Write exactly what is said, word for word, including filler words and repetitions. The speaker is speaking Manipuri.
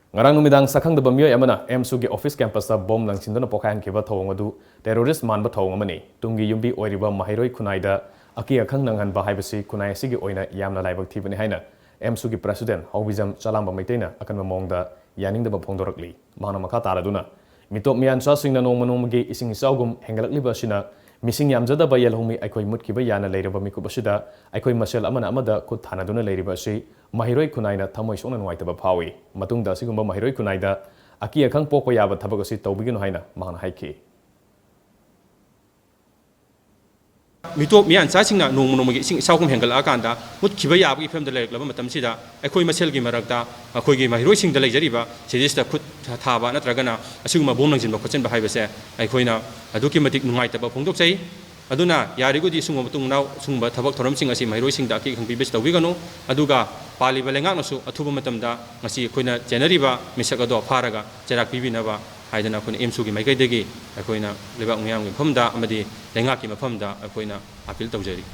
ꯉꯔꯥꯡ ꯅꯨꯃꯤꯗꯥꯡ ꯁꯛꯈꯪꯗꯕ ꯃꯤꯑꯣꯏ ꯑꯃꯅ ꯑꯦꯝꯁꯨꯒꯤ ꯑꯣꯐꯤꯁ ꯀꯦꯝꯄꯁꯇ ꯕꯣꯝ ꯂꯪꯁꯤꯟꯗꯨꯅ ꯄꯣꯈꯥꯏꯍꯟꯈꯤꯕ ꯊꯧꯑꯣꯡ ꯑꯗꯨ ꯇꯦꯔꯣꯔꯤꯁ ꯃꯥꯟꯕ ꯊꯧꯑꯣꯡ ꯑꯃꯅꯤ꯫ ꯇꯨꯡꯒꯤ ꯌꯨꯝꯕꯤ ꯑꯣꯏꯔꯤꯕ ꯃꯍꯩꯔꯣꯏ ꯈꯨꯟꯅꯥꯏꯗ ꯑꯀꯤ ꯑꯈꯪ ꯅꯪꯍꯟꯕ ꯍꯥꯏꯕꯁꯤ ꯈꯨꯟꯅꯥꯏ ꯑꯁꯤꯒꯤ ꯑꯣꯏꯅ ꯌꯥꯝꯅ ꯂꯥꯏꯕꯛ ꯊꯤꯕꯅꯤ ꯍꯥꯏꯅ ꯑꯦꯝꯁꯨꯒꯤ ꯄ꯭ꯔꯦꯁꯤꯗꯦꯟ ꯍꯥꯎꯕꯤꯖꯝ ꯆꯂꯥꯝꯕ ꯃꯩꯇꯩꯅ ꯑꯀꯟꯕ ꯃꯑꯣꯡꯗ ꯌꯥꯅꯤꯡꯗꯕ ꯐꯣꯡꯗꯣꯔꯛꯂꯤ꯫ ꯃꯍꯥꯛꯅ ꯃꯈꯥ ꯇꯥꯔꯗꯨꯅ, ꯃꯤꯇꯣꯞ ꯃꯤꯌꯥꯟꯆꯥꯁꯤꯡꯅ ꯅꯣꯡꯃ ꯅꯣꯡꯃꯒꯤ ꯏꯁꯤꯡ ꯏꯆꯥꯎꯒꯨꯝ ꯍꯦꯟꯒꯠꯂꯛꯂꯤꯕ ꯑꯁꯤꯅ ꯃꯤꯁꯤꯡ ꯌꯥꯝꯖꯗꯕ ꯌꯦꯜꯍꯧꯃꯤ ꯑꯩꯈꯣꯏ ꯃꯨꯠꯈꯤꯕ ꯌꯥꯅ ꯂꯩꯔꯕ ꯃꯤꯀꯨꯞ ꯑꯁꯤꯗ ꯑꯩꯈꯣꯏ ꯃꯁꯦꯜ ꯑꯃꯅ ꯑꯃꯗ ꯈꯨꯠ ꯊꯥꯅꯗꯨꯅ ꯂꯩꯔꯤꯕ ꯑꯁꯤ ꯃꯍꯩꯔꯣꯏ ꯈꯨꯟꯅꯥꯏꯅ ꯊꯃꯣꯏ ꯁꯣꯛꯅ ꯅꯨꯡꯉꯥꯏꯇꯕ ꯐꯥꯎꯏ꯫ ꯃꯇꯨꯡꯗ ꯑꯁꯤꯒꯨꯝꯕ ꯃꯍꯩꯔꯣꯏ ꯈꯨꯟꯅꯥꯏꯗ ꯑꯀꯤ ꯑꯈꯪ ꯄꯣꯛꯄ ꯌꯥꯕ ꯊꯕꯛ ꯑꯁꯤ ꯇꯧꯕꯤꯒꯅꯨ ꯍꯥꯏꯅ ꯃꯍꯥꯛꯅ ꯍꯥꯏꯈꯤ꯫ ꯃꯤꯇꯣꯞ ꯃꯤꯌꯥꯟꯆꯥꯁꯤꯡꯅ ꯅꯣꯡꯃ ꯅꯣꯡꯃꯒꯤ ꯏꯁꯤꯡ ꯏꯆꯥꯎꯒꯨꯝ ꯍꯦꯟꯒꯠꯂꯛꯑꯀꯥꯟꯗ ꯃꯨꯠꯈꯤꯕ ꯌꯥꯕꯒꯤ ꯐꯤꯕꯝꯗ ꯂꯩꯔꯛꯂꯕ ꯃꯇꯝꯁꯤꯗ ꯑꯩꯈꯣꯏ ꯃꯁꯦꯜꯒꯤ ꯃꯔꯛꯇ ꯑꯩꯈꯣꯏꯒꯤ ꯃꯍꯩꯔꯣꯏꯁꯤꯡꯗ ꯂꯩꯖꯔꯤꯕ ꯁꯤꯗꯩꯁꯤꯗ ꯈꯨꯠ ꯊꯥꯕ ꯅꯠꯇ꯭ꯔꯒꯅ ꯑꯁꯤꯒꯨꯝꯕ ꯕꯣꯝ ꯂꯪꯁꯤꯟꯕ ꯈꯣꯠꯆꯤꯟꯕ ꯍꯥꯏꯕꯁꯦ ꯑꯩꯈꯣꯏꯅ ꯑꯗꯨꯛꯀꯤ ꯃꯇꯤꯛ ꯅꯨꯡꯉꯥꯏꯇꯕ ꯐꯣꯡꯗꯣꯛꯆꯩ꯫ ꯑꯗꯨꯅ ꯌꯥꯔꯤꯈꯩꯗꯤ ꯁꯤꯒꯨꯝꯕ ꯃꯇꯨꯡ ꯃꯅꯥꯎ ꯁꯤꯒꯨꯝꯕ ꯊꯕꯛ ꯊꯧꯔꯝꯁꯤꯡ ꯑꯁꯤ ꯃꯍꯩꯔꯣꯏꯁꯤꯡꯗ ꯑꯀꯤ ꯑꯈꯪ ꯄꯤꯕꯁꯤ ꯇꯧꯕꯤꯒꯅꯨ꯫ ꯑꯗꯨꯒ ꯄꯥꯜꯂꯤꯕ ꯂꯩꯉꯥꯛꯅꯁꯨ ꯑꯊꯨꯕ ꯃꯇꯝꯗ ꯉꯁꯤ ꯑꯩꯈꯣꯏꯅ ꯆꯦꯟꯅꯔꯤꯕ ꯃꯤꯁꯛ ꯑꯗꯣ ꯐꯥꯔꯒ ꯆꯩꯔꯥꯛ ꯄꯤꯕꯤꯅꯕ ꯍꯥꯏꯗꯅ ꯑꯩꯈꯣꯏꯅ ꯑꯦꯝꯁꯨꯒꯤ ꯃꯥꯏꯀꯩꯗꯒꯤ ꯑꯩꯈꯣꯏꯅ ꯂꯩꯕꯥꯛ ꯃꯤꯌꯥꯝꯒꯤ ꯃꯐꯝꯗ ꯑꯃꯗꯤ ꯂꯩꯉꯥꯛꯀꯤ ꯃꯐꯝꯗ ꯑꯩꯈꯣꯏꯅ ꯑꯥꯄꯤꯜ ꯇꯧꯖꯔꯤ꯫